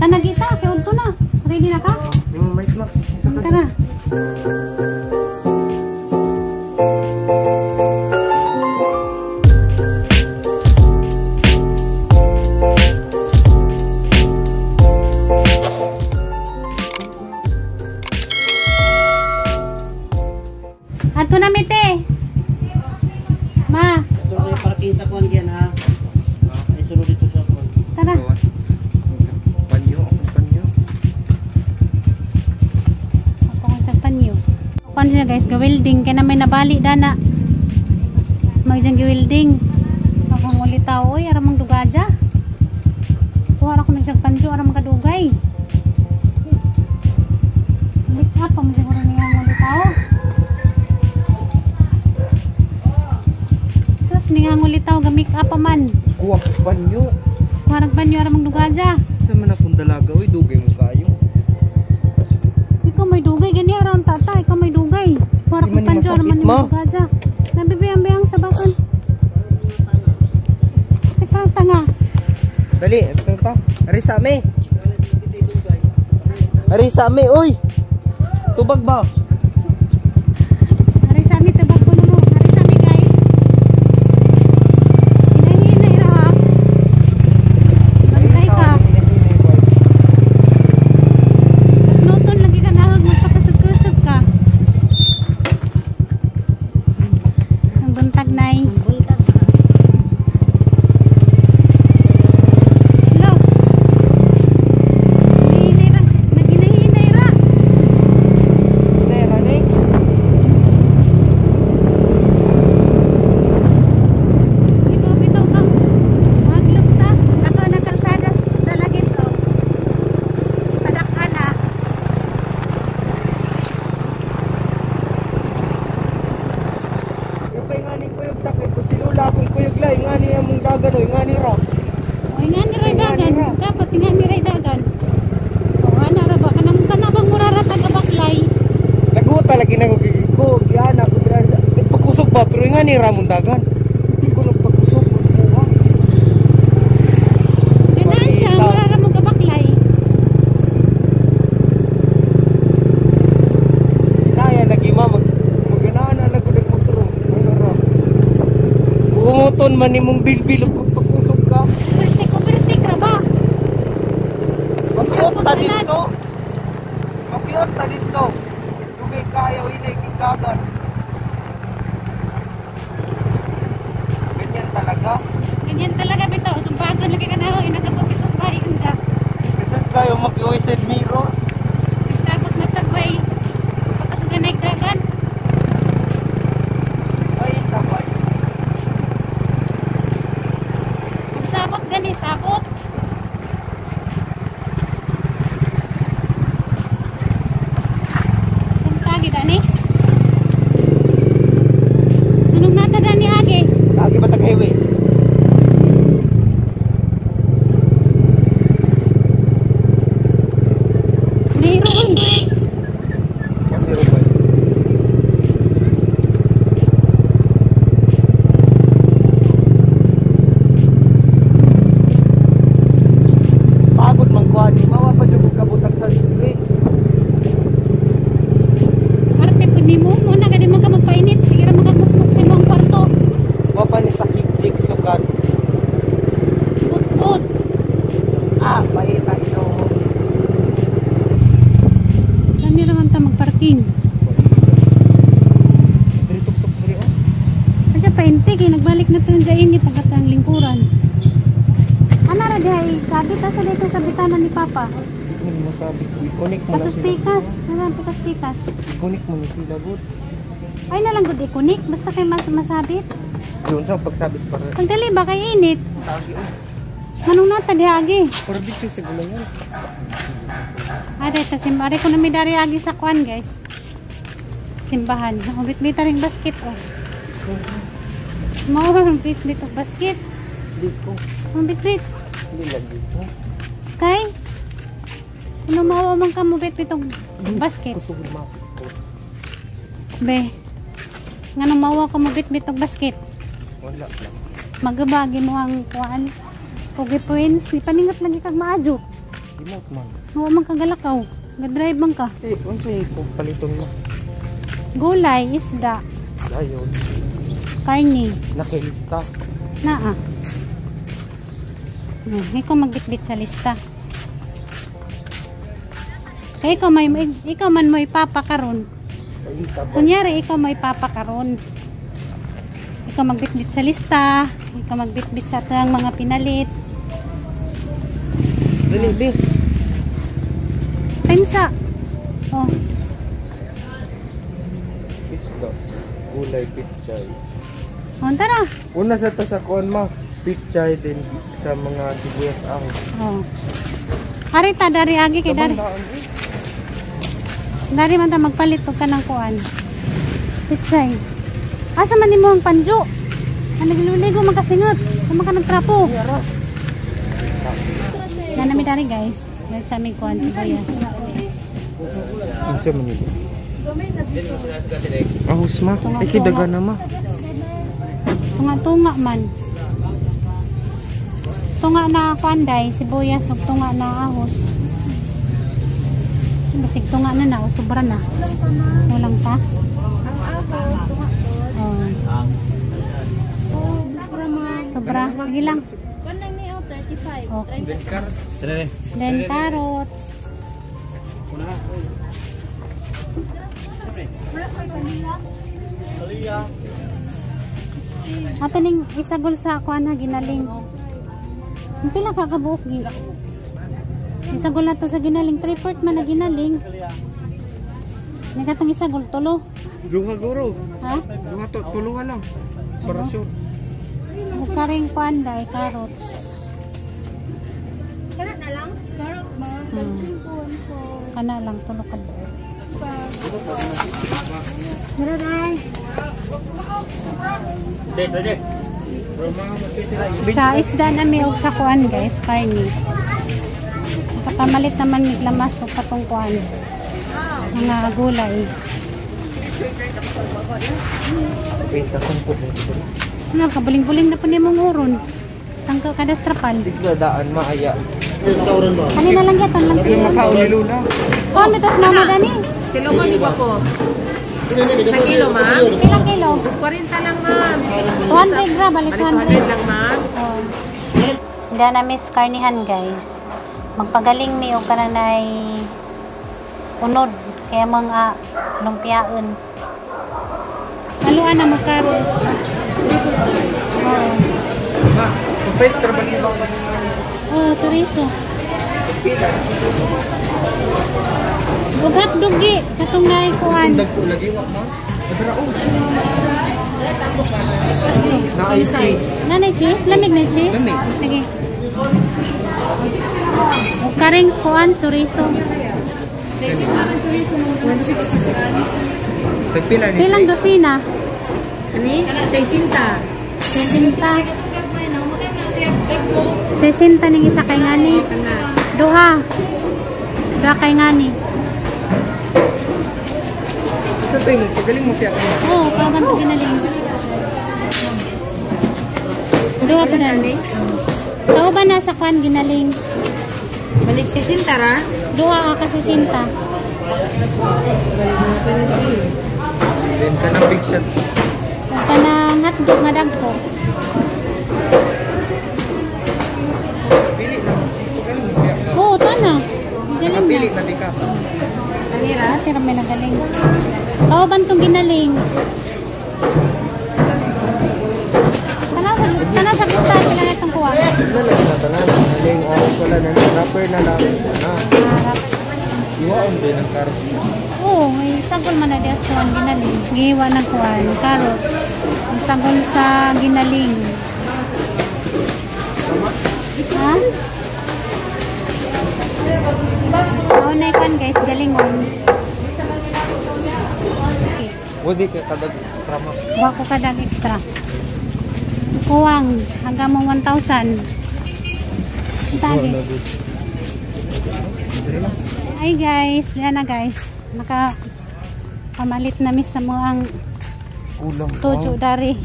Tanagita, kay udto na. Ready na ka? Yung mic na. Tara. Ato na mite. Ma. Ito na yung parking sa kuwan diyan ha. Ay sunod dito sa kuwan. Tara. Panyo, panyo. Ako sa panyo. Kuan siya guys, ga-welding kay na may nabali dana. Magjang ga-welding. Ako ng ulitaw oy, ara mang dugaja. Kuha ra ko ng isang panyo ara makadugay. Balik up ang siguro niya ang ulitaw. Sus, niya ang ulitaw ga make up pa man. Kuha ko panyo. Kuha ra banyo ara mang dugaja. Sa man akong dalaga oy, dugay mo kayo. Ikaw may dugay, gani ara ang tata, ikaw may dugay. Kuha ra Di ko man ni panyo ara man masakit, ma. dugaja. Nabibiyang-biyang sa bakon. Teka, tanga. Dali, ito ta. Ari sa ame. Ari sa ame, oy. Tubag ba? Ari sa amin, tabak ko mo. Ari sa amin, guys. Hinahinay ra ha. Bantay ka. Kusnoton lagi ka nahag, magpakasag-kusog ka. Ang buntag, nay. Buntag. Hello. Hinahinay ra. Naginahinay ra. Hinay, rani. Ikaw bitaw kang maglok ta. Ako na kalsada dalagin ko. Padak-an na. Yung pa nga ni kuyog takit ko silula akong kuyog lay nga ni among dagan oy nga ni ra. O nga ni ray dagan. Dapat nga ni ray dagan. O ana ra ba kanang kanabang murara taga baklay. Naguta lagi na ko giana ko dira. Eh, pagkusog ba pero nga ni ra among dagan. Hindi ko nagpakusog magbuha. Ganahan siya murara mo gabaklay. Kaya lagi ma mag maganaan na lang ko nagmotor. Ano ra? Umuton man nimong bilbil ug pagkusog ka. Overtake, overtake ra ba? Mapiot ta dito. Mapiot ta dito. Dugay kayo inay kitagan. Ganyan talaga. Ganyan talaga bitaw. Sumbagon lagi ka na inagabot ito sa bahay kan siya. Ganyan kayo mag-iwised mirror. Sagot na tagway. Pagkasuganay dagan. Ay, tabay. Sabot gani, sabot. Tagi dani. Anong nata dani age? Lagi ba tag highway? Meron. Zero five. Pagod man ko ani, mawa pa jud og kabutang sunscreen. Arte pud nimo, mo na gani man ka magpainit, sige ra magagmukmuk sa imong kwarto. Wa pa ni sakit chick sukat. Ut-ut. Ah, paita ino. Kani ra man ta magparking. Diri suksok diri oh. Adya painti kay nagbalik na to sa init ang katang lingkuran. Ana ra dihay, sabi ta sa dito sa bitanan ni Papa. Hindi mo masabi ko. I-connect mo na Tapos sila. pikas, ana pikas pikas. I-connect mo na sila good. Ay na lang gud i-connect basta kay mas masabit. Yun sa pagsabit para Ang dali ba kay init? tagi oh. Manong nata diha agi. Para dito sa gulayan. Are ta sim are ko na mi dari agi sa kwan guys. Simbahan. Ang bit-bit ring basket oh. Mao ang bit-bit og basket. Dito. Ang bit-bit. Hindi lagi ko. Kay ano mao man ka mo bit-bit og basket? Kusog mapit ko. Be. Ngano mawa ka mo bit-bit og basket? Wala lang. Magabagi mo ang kuan. Pogi points, ipaningot lagi kag maadyo. Remote man. Wa man kagalakaw. Ga-drive man ka. Si, unsay ko paliton mo? Gulay, isda, Dayon. Karne. Nakilista. Naa. Ikaw magbitbit sa lista. Kay ikaw may ikaw man mo ipapakaron. Ay, ba? Kunyari ikaw may papakaron. Ikaw magbitbit sa lista, ikaw magbitbit sa atang mga pinalit. Dali, bi. Time sa. Oh, Isda. Gulay, pichay. Oh, tara. Una sa ta sa kuan ma, pichay din sa mga sibuyas ang. Oh. Ari ta dari agi kay dari. Kabandaan, eh. Dari man ta magpalit og kanang kuan. Pitsay. Asa man nimo ang panjo? Ang nagligo man kasingot. Kuma ka nagtrapo. Na nami dari, guys. Dahil sa aming kuan sibuyas. Unsa man yun? Ahos ma, ay kidaga na ma. Tunga-tunga man. Tunga na kuan day, sibuyas ug tunga na ahos. Basig tunga na na o sobra na. Kulang pa. Ang ahos, tunga po. Oh. Sobra ma. Sobra. Sige lang. Kuan lang ni oh, 35. Okay. Then carrots. Ato ning isagol sa kuan ha, ginaling. Ang pila ka kabuok gi? Isagol na to sa ginaling, 3/4 man na ginaling. Ni katong isagol tulo. Duha guro. Ha? Duha to, tulungan lang. Para sure. Ug karing kuan day, carrots. Carrot na lang? Carrot ma. Kana lang tulo ka buok. Mura. Sa isda na may og sa kuan, guys, karne. Nakapamalit naman mig lamas og katong kuan. Mga gulay. Wait, akong po dito. Ano, kabuling-buling na po ni mong uron. Tangka kada strapal. Isda daan maaya. Kanina lang yaton lang Yung pili. makaon ni Luna. Kuan mitas mama dani. Kilo mo, di ba po? Sa kilo, ma'am? Ilang kilo? Mas 40 lang, ma'am. 200 ra, balik Balik 200 200. lang, ma'am. Oh. Hindi na miss karnihan, guys. Magpagaling mi og kananay unod kaya mga lumpiaon. Aluan na magkaroon. Oh. Ma, kumpet trabaho. Oh, suriso. Ug hotdog gi katong naay kuan. Dagko lagi wa ma. Adra oh. Naay cheese. Nanay cheese, lamig na cheese. Lamig. Sige. Ug karings kuan suriso. Tagpila ni. Pilang dosina? Ani? 60. 60. 60 ning isa kay ngani. Duha. Duha kay ngani. Sa tayo mo, pagaling mo siya. Oo, oh, kawan to ginaling. Duha pa na. Tao ba nasa kwan ginaling? Balik 60 ra? Duha ka 60. Then ka ng big shot. Ug kanang hotdog nga dagko. Pili na. Pagaling mo siya. Oo, tana. Galing na. Pili na di ka. Ani ra? Ah, pero may nagaling. Tao ba itong ginaling? Tanaw sa tanaw sa buta sila na itong kuha. Na lang na tanan. Galing oh, wala na na wrapper na lang. Na. Ah, Iwaon din ang karot. Oo, may sagol man na diya sa kuwan ginaling. Giwa ng kuwan, carrots. Ang sagol sa ginaling. Ha? Oo na kuwan, guys, galingon. Okay. Wadi ka kadag extra ma. Wa ko kadag extra. Kuwang hanggang mong 1,000. Tagi. Ay guys, yan na guys. Naka pamalit na mis sa mo ang Kulang. tujo dari.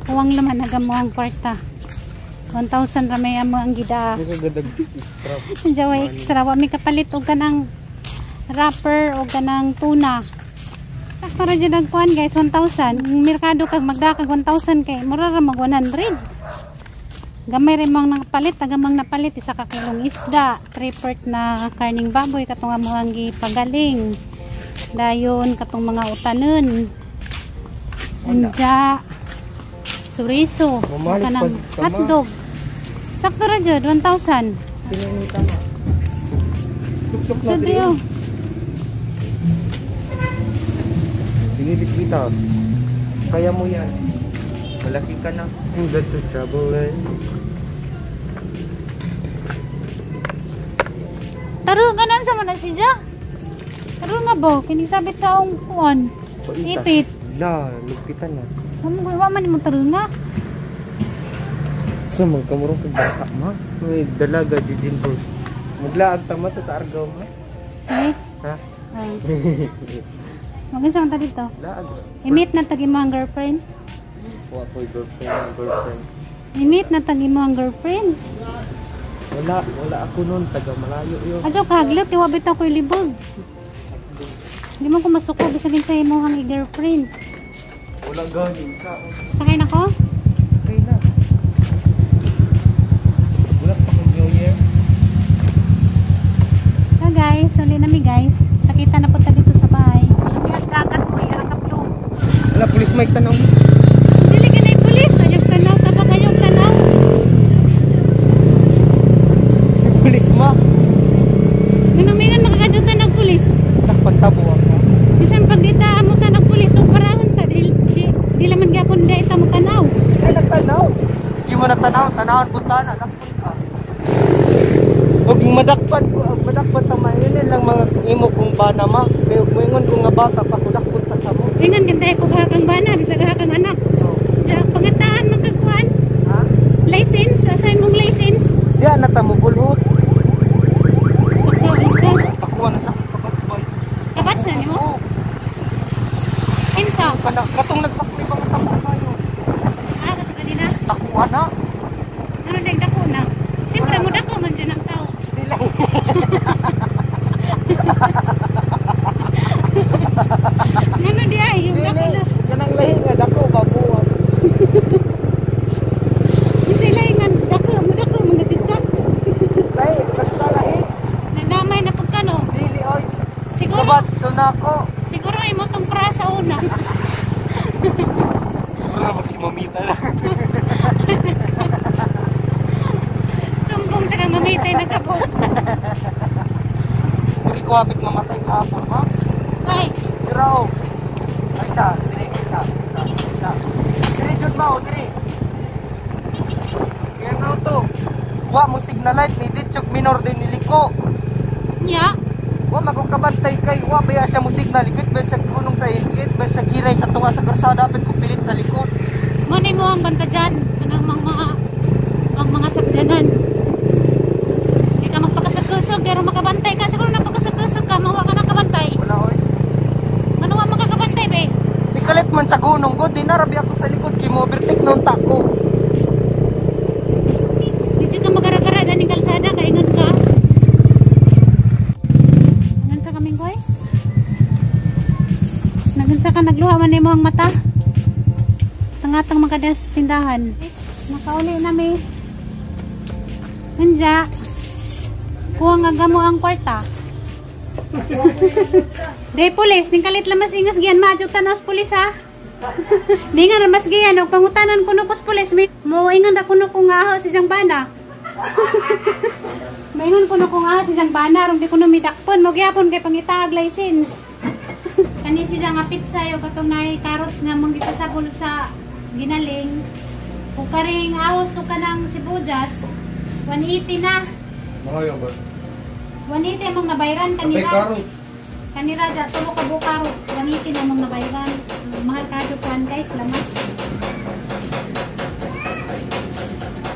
Kuwang laman hanggang mo ang kwarta. 1,000 ra may amo ang gida. Ito gadag extra. Jawa extra wa mi kapalit og kanang wrapper o kanang tuna. Sakto ra jud ang kuan guys, 1,000. Ang merkado kag magdakag 1,000 kay mura ra mag 100. Gamay ra mang nakapalit, tagamang napalit isa ka kilong isda, 3 part na karning baboy katong amo ang gipagaling. Dayon katong mga utanon. Unja suriso, Mamalit kanang pag tama. hotdog. Sakto ra jud 1,000. Tinanong tama. Suksok na Sa din. diyo. Sinilip kita. Kaya mo yan. Malaki ka na. I'm good to travel eh. Taro ganan sa man na siya. Taro nga bo, kini sabit sa akong kuan. Paita. Ipit. La, lugpitan na. Wa man mo taro nga. So, magkamurong kag bata ma. May dalaga di Jinbo. Maglaag ta ma ta argaw ma. Sige. Ha? Ay. Maginsa man ta dito. Laag. I-meet na tag imo ang girlfriend. Wa ko'y girlfriend, girlfriend. I-meet na tag imo ang girlfriend. Wala, wala ako nun. Taga malayo yun. Adyo kahaglot kay wa bitaw ko'y libog. Di man ko masuko bisag sa imo ang girlfriend. Wala galing ka. Sakay na ko? Okay na. Wala pa kong New Year. So guys, uli na mi guys. Nakita na po ta dito sa bahay. Pilipinas dagat ko, ara ka blue. Wala, pulis mic tanong. Dili ka na pulis. Ayaw tanaw, tabang ayaw tanaw. Pulis ma. Nganumingan makakadyutan ng pulis. Nakpagtabo ako. Bisan pag di ta amo ta ng pulis, o parahon ta dil di, di laman gyapon di ta mo tanaw. Ay, nagtanaw. Di mo natanaw, tanawon ko tana, nakpunta. Huwag madakpan ko, ang madakpan tama, yun lang mga imo kong bana ma. Kaya huwag moingon ko nga bata pa, kung dakpunta sa mo. Ingan ganda ko gahakang bana, bisag gahakang anak. Ja pangataan magkakuan, Ha? license, asay mong license. Di na ta mo bulhot. Takto ka. Takuha na sa kabats boy. Kabat sa nimo? Oo, Kinsa? kana katong nagpakli ba matamo kayo. Ah, kato kanina. Takuha na. Ano ding dako na? Siyempre mo dako man dyan ang tao. Di lang. Ngano di ay, yung dako Dili. na. Kanang lahi nga dako babuwa. Sila nga dako, mo dako mga tinta. Lahi, basta lahi. Nandamay na pagkano. Dili oy. Siguro, Kabats to na ako. siguro ay mo tong prasa una. Wala magsimamita na. Sumbong ta kang mamitay na kabo. Dili ko hapit mamatay kahapon ha. Ay, Pero, ay sa, dili isa, isa, isa. Dili jud mao, dili. Kaya na to. Wa mo signal light ni Ditchok minor din niliko. nya. Wa magkabantay kay wa ba siya mo signal likod ba siya gunong sa ikit ba siya giray sa tunga sa karsada apit ko pilit sa likod. Mo ni mo ang banta dyan. Kanang mga sakyanan. Di ka magpakasagkusog, pero makabantay ka. Siguro napakasagkusog ka, mawa ka ng kabantay. Wala oy. Ano wa makakabantay be? Mikalit man sa gunong god dinarabi ako sa likod kay mo overtake noon ta ko. Di ka magara-gara na ning kalsada, kaingon ka. Nangan ka kaming koy? Nagunsa ka nagluha man nimo ang mata? Tangatang makadas tindahan. Guys, nakauli na mi. Anja. Kuha nga gamo ang kwarta. Day pulis, ning kalit lamas ingas giyan maadyo tanaw sa pulis ha. Di nga mas giyan og pangutanan kuno ko sa pulis may moingon ra kuno ko nga aho si Jang Bana. Maingon kuno ko nga aho si Jang Bana rong di kuno midakpon mo gyapon kay pangitaag license. Kani si Jang nga pizza yo katong naay carrots nga mong gipasagol sa ginaling. Ug karing ahos ug kanang sibuyas 180 na. Mahayo ba? 180 among nabayran kanira. Kanira ja tulo ka buo carrots 180 na among nabayran. Mahal kadyo kuan guys, lamas.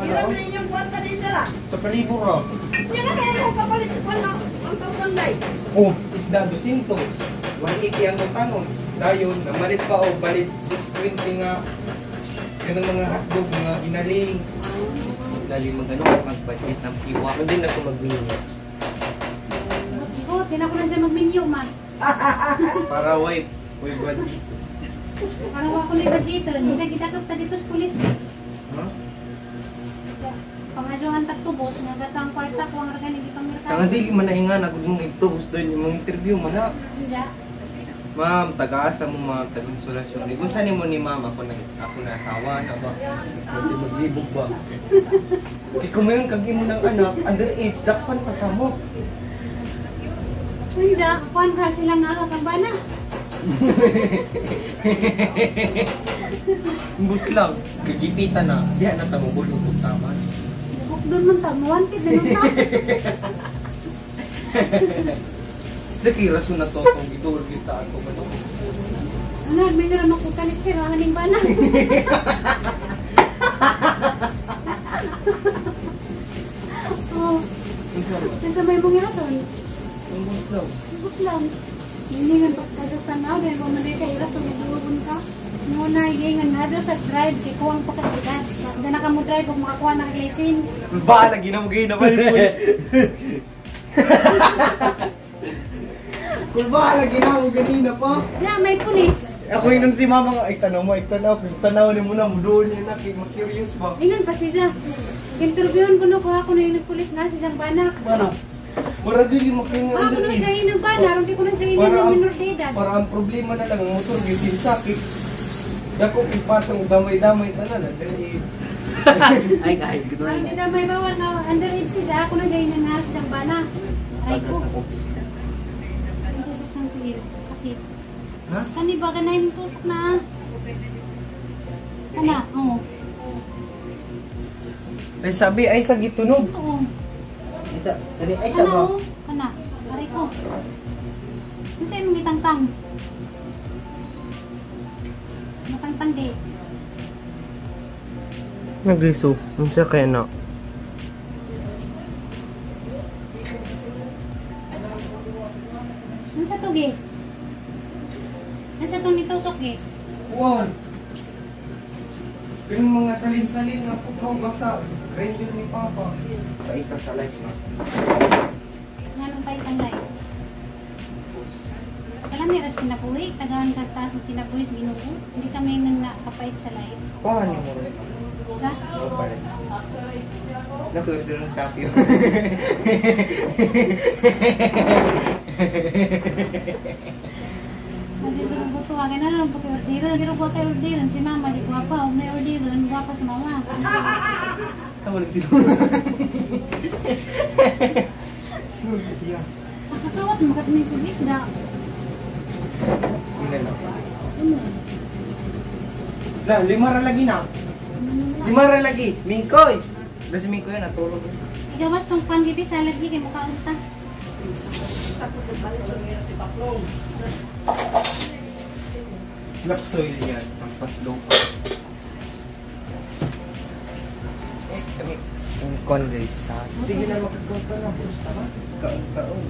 Ilan na inyong kwarta dito lang? Sa kalibo ra. Yan na kaya kung kapalit ko na ang kapanday. Oh, isda 200. 180 ang utanon. Dayon, namalit pa og balit 620 nga kanang mga hotdog, mga ginaling. Gali mag-ano, mag-budget ng iwa. Hindi na ako mag-menu. Gut, di na ko lang siya mag-menu, ma. Para way, way budget. Para wa ko na budget. Hindi na kita ta dito sa pulis. Ha? Pangadyo ang tagtubos, nga gatang kwarta ko ang ragan hindi pang Tanga dili man na ingan ako mong itubos doon yung mga interview man na. Hindi. Ma'am, taga-asa mo ma'am, taga-insulasyon. Kung saan mo ni ma'am, ako na asawa na ba? Pwede maglibog ba? Di ko mayon kag imo ng anak, underage, dakpan ta sa mo. Unja, kuan ka sila nga ako kang bana. Imbut lang, kagipitan na, diha na ta mo bulong tama. Buk doon man ta, wanted na man ta. Sige, rason na to kung gidor kita ako ba to? Ano, may naroon ako kalit sir, haning bana. Oh, Unsa ba? nasa may mong rason. Imbut lang. Buk lang. Hindi nga pagkadyo tanaw, dahil mo man kay rason, nagdugon ka. Muna, gingan na sa drive, kay kuwang pagkasigat. Diyan na ka mo drive, kung makakuha na kag license. Ba, lagi na mo gayon na balik. Kulba, lagi na mo ganina pa. Na, may pulis. Ako yung si mama nga, ay tanaw mo, ay tanaw, kung tanaw ni mo na, mudoon niya na, kay ma-curious ba? Ingan pa siya. Interviewon ko no, kuha ko na yung nagpulis na, si Sang Bana. Bana? Para dili mo kayo Kuha ko na siya underage. inang bana, aron di ko na siya inang Para ang, minor de edad. para ang problema na lang, ang motor, gisin sakit. Dako, ipatong damay-damay tanan, underage. Ay, kahit ko Ang na. hindi may bawal na underage siya, ako na siya inang na si Sang Bana. Aray ko. Ang tusok ng tiil, sakit. Ha? Kani ba ka na yung tusok na? Kana, oo. Ay sabi, ay sa gitunog. Oo. Ay sa, kani, ay sa Kana, ba? oo. Kana, aray ko. Ano sa'yo mong gitangtang? Matangtang di. Nagliso, unsa kaya na? Ano sa tugi? Ano sa itong nitusok eh? Wow! Yung mga salin-salin nga putong basa, grinder ni Papa. Sa ita sa life na. Nga nung pahitang life. Alam ni ras kinabuhi, tagahan ka taas ng kinabuhi sa Ginoo. Hindi kami nang nakapait sa life. Paano mo rin? Sa? Oo, pare. Naku-order ng Shopee. Kasi sa buto, akin na lang po kayo orderan. Pero po kayo orderan, si mama di guwapa. O may orderan, guwapa si mama. Tama lang sila. Siya. Nakakawat mo kasi may kubisda. Ilan na? Ano? La, lima ra lagi na. Lima ra lagi. Mingkoy! Basta si Mingkoy natulog. Igawas tong pangibi sa lagi kay mukha unta. Slap soil yan. Pampas lupa. Eh, kami. Ingkon guys. Sa... Sige na makagkanta na. Basta ba? Kaon, kaon.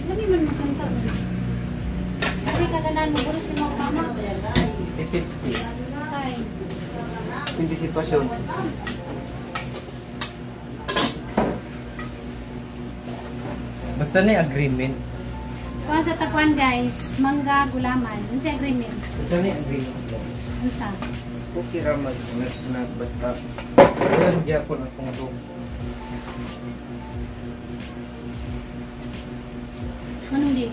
Lami man makanta. Sabi ka ganan mo si mo mama. 50. Kay. Hindi sitwasyon. Basta na yung agreement. Kuan sa takwan guys, mangga gulaman. Unsa agreement? Basta na yung agreement. Unsa? Okay ra mag na basta. Wala gyapon akong room. Anong di?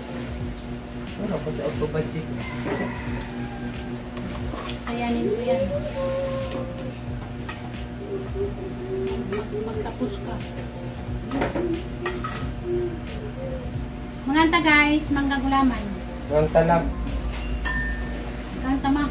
Wala pa sa auto budget. Kayanin ko yan. Magtapos ka. Manganta guys, mangga gulaman. Ang talab. Ang tama.